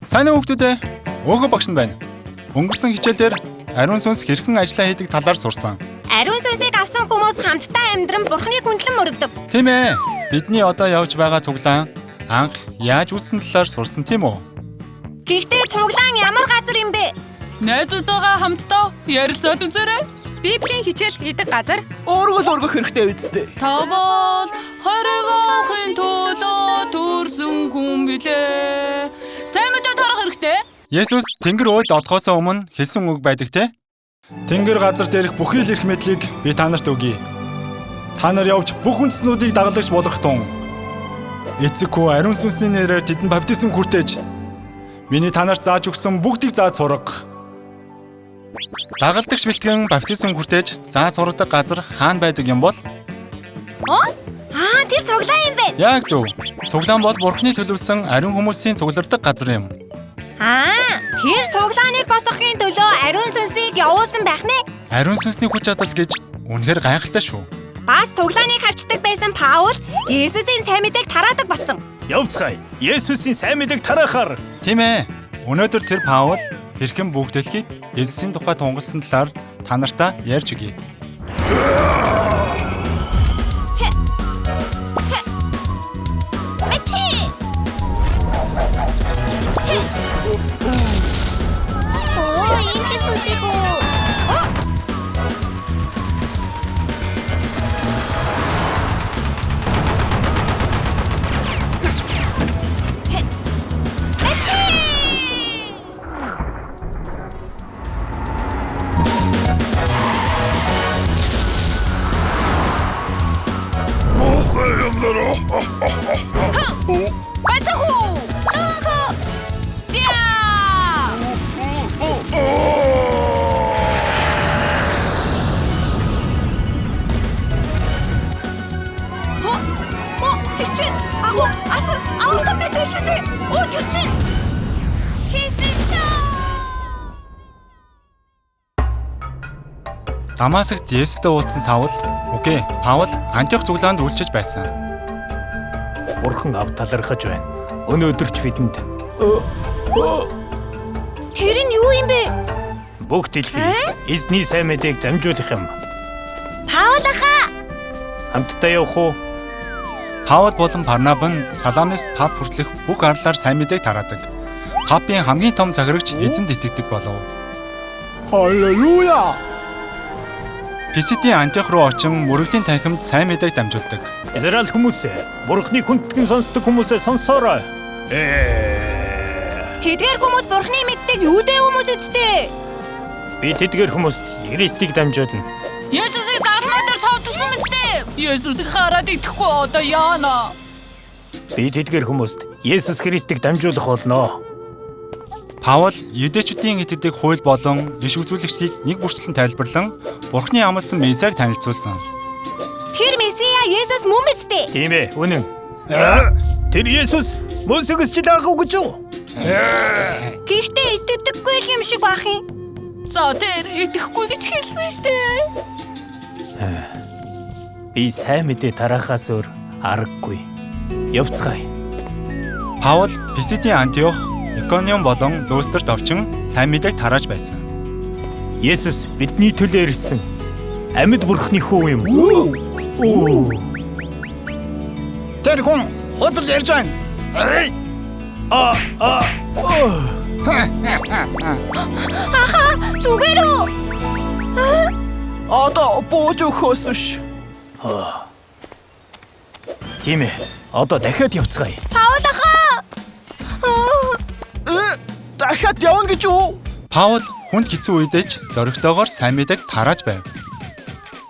Сайн уу хүүхдүүдээ? Өөхөө багш нь байна. Өнгөрсөн хичээл дээр ариун сүнс хэрхэн ажиллаа хийдэг талаар сурсан. Ариун сүнсийг авсан хүмүүс хамтдаа амьдран Бурхныг хүндлэн мөрөгдөг. Тийм ээ. Бидний одоо явж байгаа цуглаан анх яаж үүссэн талаар сурсан тийм үү? Гэхдээ цуглаан ямар газар юм бэ? Найзуудтайгаа хамтдаа ярилцаад үзээрэй. Библийн хичээл хийдэг газар. Өөргөл өргөх хэрэгтэй үсттэй. Та бол хориг авахын төлөө төрсөн хүн билээ. Сайн мэдээ тарах хэрэгтэй. Есүс Тэнгэр өөд олохоос өмнө хэлсэн үг байдаг те? Тэнгэр газар дээрх бүхий л эрх мэдлийг би та нарт өгье. Та нар явж бүх үндэстнүүдийг дагалдагч болгох тун. Эцэг хүү ариун сүнсний нэрээр тэдэнд баптизм хүртээж миний та нарт зааж өгсөн бүгдийг зааж сурга. Дагалдагч бэлтгэн баптизм хүртээж заа сургадаг газар хаана байдаг юм бол? Аа, тэр цуглаан юм бэ? Яг зөв. Цуглаан бол Бурхны төлөвлөсөн ариун хүмүүсийн цуглардаг газар юм. Аа, тэр цуглааныг босгохын төлөө ариун сүнсийг явуулсан байх нэ. Ариун сүнсний хүч чадал гэж үнэхээр гайхалтай шүү. Бас цуглааныг хавчдаг байсан Паул Есүсийн сайн мэдээг тараадаг болсон. Явцгаая. Есүсийн сайн мэдээг тараахаар. Тийм ээ. Өнөөдөр тэр Паул хэрхэн бүх дэлхийд Есүсийн тухай тунгалсан талаар та нартаа ярьж өгье. Мачи! Оо, энэ хэцүү шиг үү? Мачи! Бацхүү. Төөхөө. Дя! Оо, тэр чинь агуу асар аварга байдаг шүү дээ. Оо, тэр чинь хийсэн шүү. Дамасагт Есүстэй уулзсан Саул, үгүй, Паул Антиох цуглаанд үйлчилж байсан. Бурхан ав талархаж байна. Өнөөдөр ч бидэнд Тэр нь юу юм бэ? бүх дэлхий эзний сайн мэдээг дамжуулах юм. Паул ахаа. Хамтдаа явах уу? Паул болон Барнаб нь Саламист Пап хүртэлх бүх арлаар сайн мэдээг тараадаг. Папын хамгийн том захирагч эзэнд итгэдэг болов. Халелуя! Писидийн Антиох руу очин мөрөглийн танхимд сайн мэдээг дамжуулдаг. Израиль хүмүүсээ, Бурханы хүндэтгэн сонсдог хүмүүсээ сонсоорой. Тэдгээр хүмүүс Бурхны мэддэг юудэ хүмүүс үсттэй. Би тэдгээр хүмүүст Христийг дамжуулна. Есүсийг загалмай дээр цовдлсон мэт дээ. Есүсийг хараад идэхгүй одоо яана. Би тэдгээр хүмүүст Есүс Христийг дамжуулах болно. Паул юдэчүүдийн итгэдэг хууль болон иш үзүүлэгчдийг нэг бүрчлэн тайлбарлан Бурхны амласан Месиаг танилцуулсан. Тэр Месиа Есүс мөн мэт дээ. Тийм ээ, үнэн. Тэр Есүс Мөсөгсч дагав гэж юу? Гэхдээ итгэдэггүй л юм шиг байх юм. За тэр идэхгүй гэж хэлсэн штэ. Би сайн мэдээ тараахаас өөр аргагүй. Явцгаая. Паул Писидийн Антиох, Икониум болон Лустерт орчин сайн мэдээг тарааж байсан. Есүс бидний төлөө ирсэн. Амьд Бурхны хүү юм. Тэр хүн худал ярьж байна. А а Ахаа, зүгээр үү? Одоо бууж өгөхөөс ш. Тийм ээ. Одоо дахиад явцгаая. Паул ахаа. Дахиад явна гэж юу? Паул хүнд хэцүү үедээ ч зоригтойгоор сайн мэдээг тарааж байв.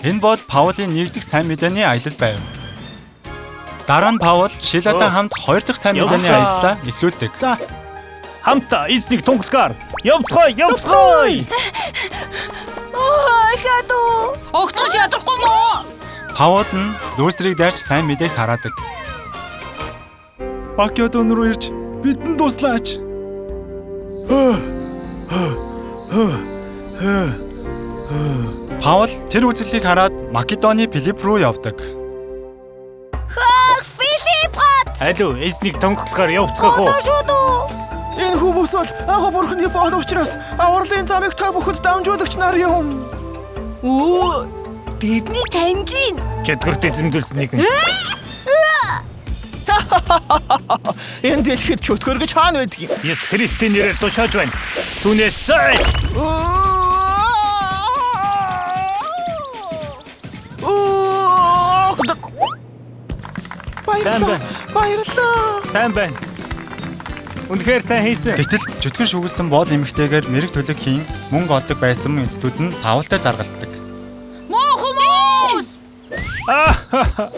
Энэ бол Паулийн нэгдэх сайн мэдээний аялал байв. Дараа нь Паул Шилатай хамт хоёр дахь сайн мэдээний аяллаа эхлүүлдэг. За. Хамтдаа эзнийг тунгалгаар явцгаая, явцгаая. Оо, ахаад уу. Огтгож ядрахгүй мó? Паул нь Лустрыг дайрч сайн мэдээг тараадаг. Македон руу ирж бидэнд туслаач. Паул тэр үзлийг хараад Македоны Филипп руу явдаг. Хөх, Филипп хот. Алуу, эзнийг тунгалгаар явцгаах уу? Одоо шууд уу. Энэ хүмүүс бол агуу бурхны боол учраас авралын замыг та бүхэнд дамжуулагч нар юм. Өө, бидний таньж гин. Чөтгөрт эзэмдүүлсэн нэгэн. Энэ дэлхийд чөтгөр гэж хаана байдаг юм? Есүс Христийн нэрээр тушааж байна. Түүнээс зай. Баярлалаа. Баярлалаа. Сайн байна. Үнэхээр сайн хийсэн. Гэтэл чөтгөр шүглсэн боол эмэгтэйгээр мэрэг төлөг хийн мөнгө олдог байсан эцдүүд нь Паултай заргалддаг. Муу хүмүүс!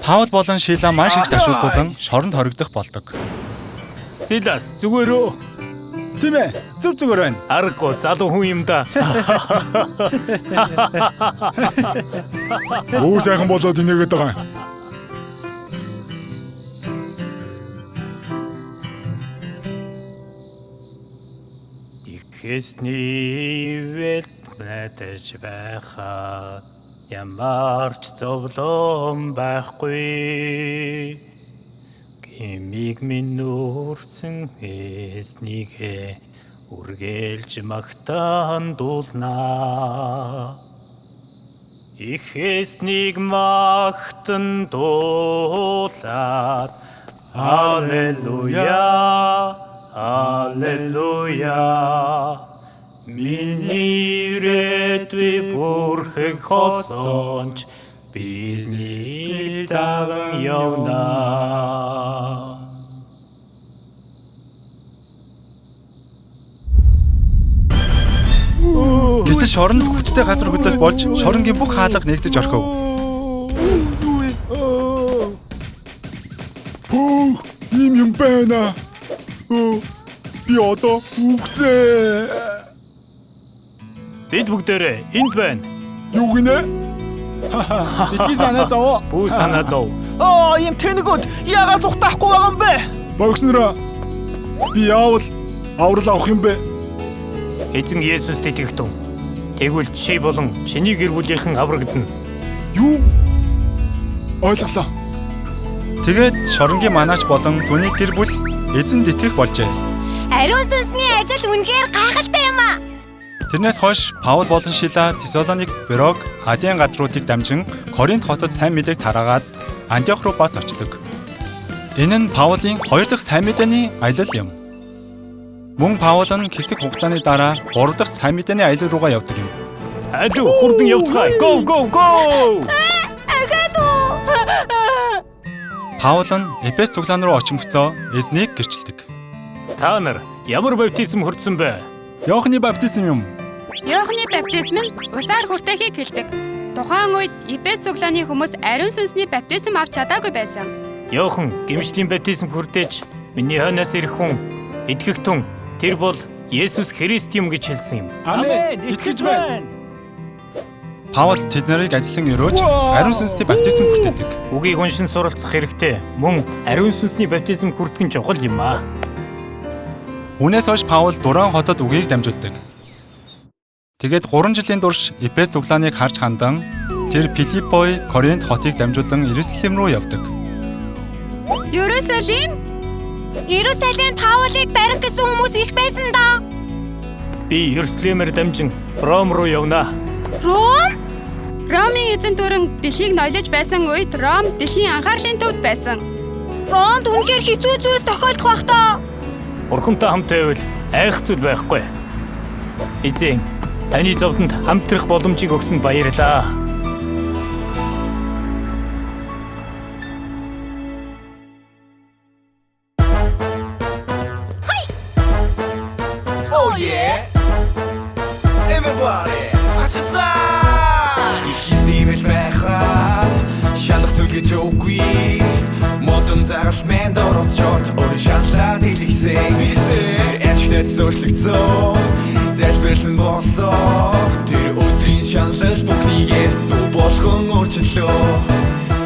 Паул болон Шила маш их ташуулдуулан шоронд хоригдох болдог. Силас зүгээр үү? Тийм ээ. Зүг зүгээр байна. Аргагүй залуу хүн юм да. Өө сайхан болоод инээгээд байгаа юм. Ихэсний ивэлт найдаж байхад ямар ч зовлон байхгүй. Гэмийг минь нүрсэн эзнийгээ үргэлж магтан дуулнаа. Ихэснийг магтан дуулаад Аллилуйя, Аллилуйя. Миний ирээдүй бүрхэг хосонч бизнесийг даган явна. Гэтэл шоронд хүчтэй газар хөдлөлт болж шоронгийн бүх хаалга нэгдэж орхив. Пүүх, ийм юм байна. Би одоо үгсээ. Бид бүгдээрээ энд байна. Юу гинэ? Битгий санаа зовоо. Бүү санаа зов. Аа, ийм тэнэгүүд яагаад зүхтаахгүй байгаа юм бэ? Багш нараа. Би яавал аврал авах юм бэ? Эзэн Есүст итгэх тун. Тэгвэл чи болон чиний гэр бүлийнхэн аврагдана. Юу? Ойлголоо. Тэгээд шоронгийн манаач болон түүний гэр бүл эзэнд итгэх болжээ. Ариун сүнсний ажил үнэхээр гайхалтай юм аа. Тэрнээс хойш Паул болон Шила Тесалоник, Берог, Аден газруудыг дамжин Коринт хотод сайн мэдээг тараагаад Антиох руу бас очдог. Энэ нь Паулийн хоёр дахь сайн мэдээний аялал юм. Мөн Паул нь хэсэг хугацааны дараа гурав дахь сайн мэдээний аялал руугаа явдаг юм. Алив хурдан явцгаая. Go go go! Агаад уу. Паул нь Эфес цуглаан руу очимгцоо эзнийг гэрчилдэг. Та нар ямар баптизм хүртсэн бэ? Иохны баптизм юм. Иохны баптизм нь усаар хүртээхийг хэлдэг. Тухайн үед Эфес цуглааны хүмүүс ариун сүнсний баптизм авч чадаагүй байсан. Иохан гэмшлийн баптизм хүртээж миний хойноос ирэх хүн итгэх тун тэр бол Есүс Христ юм гэж хэлсэн юм. Амен. Итгэж байна. Паул тэд нарыг ажиллан өрөөж ариун сүнсний баптизм хүртээдэг. Үгийг уншин суралцах хэрэгтэй. Мөн ариун сүнсний баптизм хүртэх нь чухал юм аа. Үүнээс хойш Паул Дуран хотод үгийг дамжуулдаг. Тэгээд 3 жилийн турш Эфес цуглааныг харж хандан тэр Филиппой, Коринт хотыг дамжуулан Иерусалим руу явдаг. Иерусалим? Иерусалим Паулыг барих гэсэн хүмүүс их байсан даа. Би Иерусалимээр дамжин Ром руу явна. Ром? Ромын эзэн дүрэн дэлхийг ноёлож байсан үед Ром дэлхийн анхаарлын төвд байсан. Ромд үнэхээр хэцүү зүйлс тохиолдох байх таа. Бурхантай хамт байвал айх зүйл байхгүй. Эзэн, таны зовлонд хамтрах боломжийг өгсөнд баярлалаа. Oh yeah. Everybody, ачаалаа. Их издимэл байхаар шалах зүйлж үгүй. Модон загал мэнд оролцоод өөрийн шаналлаа дэлгэсэй. Тэр амжилтад өөрчлөгдсөн. Залбирлан болсон. Тэр өдрийн шаналл бүхнийгээ дуу болгон өөрчлөлөө.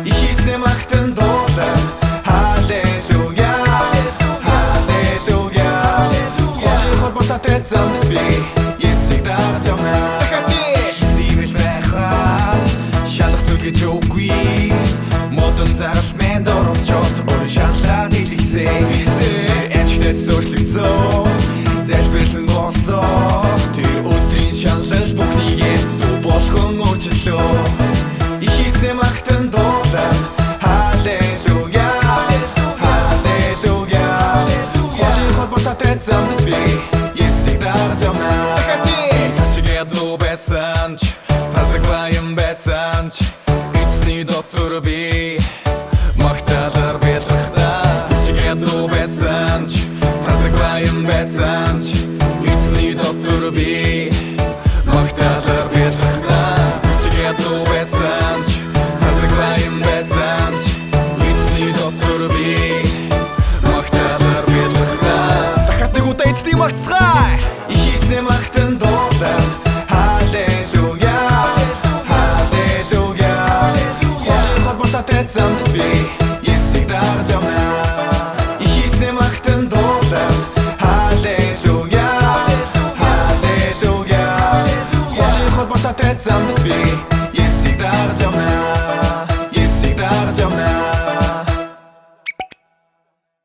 Их эзнээ магтан дуулаад халелуя. Халелуя. Хошин холбоотой замд би Есүсийг дагаж явна. Издимэл байхаар шалах зүйлж үгүй. Модон загал мэнд оролцоод өөрийн шаналлаа дэлгэсэй. Тэр амжилтад өөрчлөгдсөн. холбоотой замд би Есүсийг дагаж явна. Дахиад тэр чиг ядуу байсан ч, тасаг баян байсан ч, эзний дотор би магтаалаар бэлэхтаа. Тэр чиг ядуу байсан ч, тасаг баян байсан ч, эзний дотор би магтаалаар бэлэхтаа. Тэр чиг ядуу байсан ч, тасаг баян байсан ч, эзний дотор би магтаалаар бэлэхтаа. Дахиад нэг удаа эцнийг магтацгаая. Их эзний магтан дуулаа. Халелуя, халелуя. Холын холбоотой замд би Есүсийг дагаж явна. Их эзний магтан дуулаа. Халелуя, халелуя. Холын холбоотой замд би Есүсийг дагаж явна.